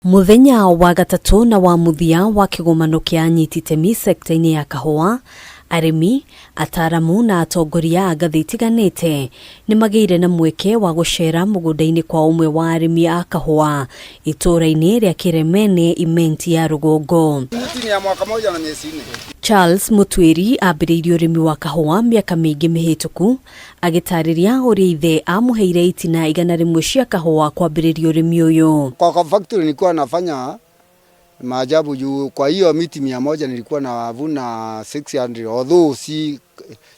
Mũthenya wa gatatũ na wa mũthia wa kĩgomano kĩa anyiti itemi sekta-inĩ ya kahũa, arĩmi, ataaramu na atongoria a ngathĩ itiganĩte nĩ magĩire na mweke wa gũcera mũgũnda-inĩ kwa ũmwe wa arĩmi a kahũa itũũra-inĩ rĩa Kĩremene, Imenti ya Rũgongo. Mti ni ya mwaka moja na miezi nne. Charles Mũtuĩri ambĩrĩirie ũrĩmi wa kahũa mĩaka mĩingĩ mĩhĩtũku agĩtarĩria ũrĩa ithe amũheire itina 100 cia kahũa kwambĩrĩria ũrĩmi ũyũ. Kwa factory nilikuwa nafanya maajabu juu kwa hiyo miti 100 nilikuwa navuna 600, although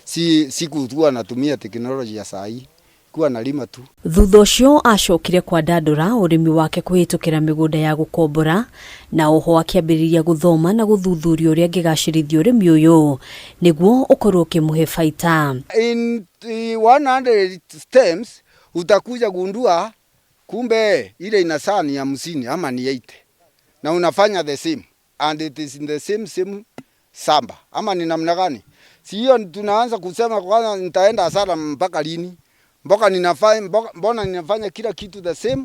si sikuwa natumia teknolojia ya saa hii, kuwa nalima tu. Thutha ũcio acokire kwandandũra ũrĩmi wake kũhĩtũkĩra mĩgũnda ya gũkombora na oho akĩambĩrĩria gũthoma na gũthuthuria ũrĩa angĩgacĩrithia ũrĩmi ũyũ nĩguo ũkorwo ũkĩmũhe baita. In 100 stems utakuja gundua kumbe ile inazaa ni 50 ama ni 80, na unafanya the same and it is in the same shamba, ama ni namna gani? Si hiyo tunaanza kusema kwanza nitaenda hasara mpaka lini? Mboka ninafanya, mbona ninafanya kila kitu the same,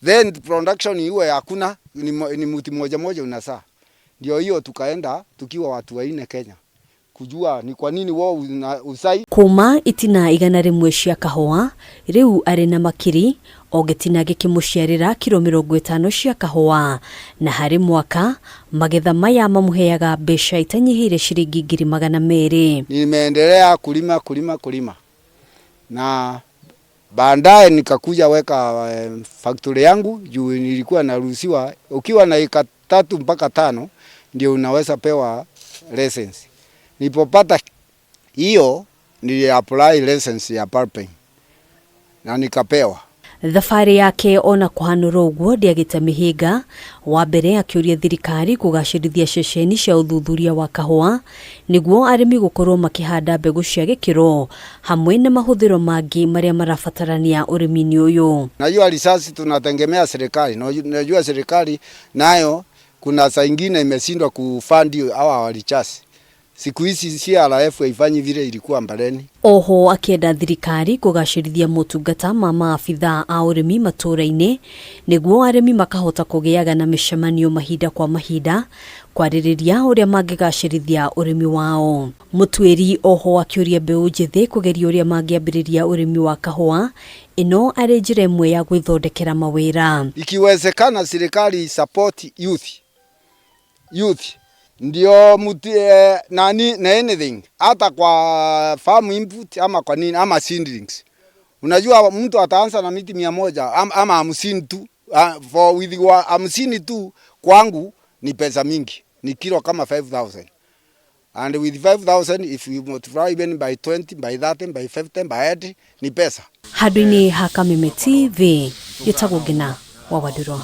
then production iwe hakuna, ni mti moja moja unazaa. Ndio hiyo tukaenda tukiwa watu wanne Kenya kujua ni kwa nini wao usai. Kuma itina 100 cia kahũa rĩu arĩ na makiri o gĩtina gĩkĩmũciarĩra kiro 50 cia kahũa, na harĩ mwaka magetha maya mamũheaga mbeca itanyihĩire ciringi 200,000. Nimeendelea kulima, kulima, kulima, na baadaye nikakuja weka factory yangu juu nilikuwa naruhusiwa ukiwa na eka 3 mpaka 5 ndio unaweza pewa license. Nilipopata hiyo nili apply license ya pulping na nikapewa. Thabarĩ yake ona kũhanũra ũguo ndĩagĩte mĩhĩnga. Wa mbere akĩũria thirikari kũgacĩrithia ceceni cia ũthuthuria wa kahũa nĩguo arĩmi gũkorwo makĩhanda mbegũ cia gĩkĩro hamwe na mahũthĩro mangĩ marĩa marabatarania ũrĩmi-inĩ ũyũ. Najua risasi tunategemea serikali. Najua serikali nayo kuna saa ingine imeshindwa kufund hawa walichasi. Siku hizi CRF haifanyi vile ilikuwa mbeleni. Oho akĩenda thirikari kũgacĩrithia motungata ma maabithaa a ũrĩmi matũũra-inĩ nĩguo arĩmi makahota kũgĩaga na mĩcemanio mahinda kwa mahinda kwarĩrĩria ũrĩa mangĩgacĩrithia ũrĩmi wao. Mũtuĩri oho akĩũria mbeũ njĩthĩ kũgeria ũrĩa mangĩambĩrĩria ũrĩmi wa kahũa ĩno arĩ njĩra ĩmwe ya gwĩthondekera mawĩra. Ikiwezekana serikali support youth ndio muti nani na anything, hata kwa farm input ama kwa nini ama seedlings. Unajua mtu ataanza na miti 100 ama 50 tu, for with wa 50 tu kwangu ni pesa mingi, ni kilo kama 5000. And with 5000 if you multiply even by 20, by 30, by 50, by 80 ni pesa. Handũ-inĩ ha Kameme TV, gĩtagwo Ngina wa Wandũrwa.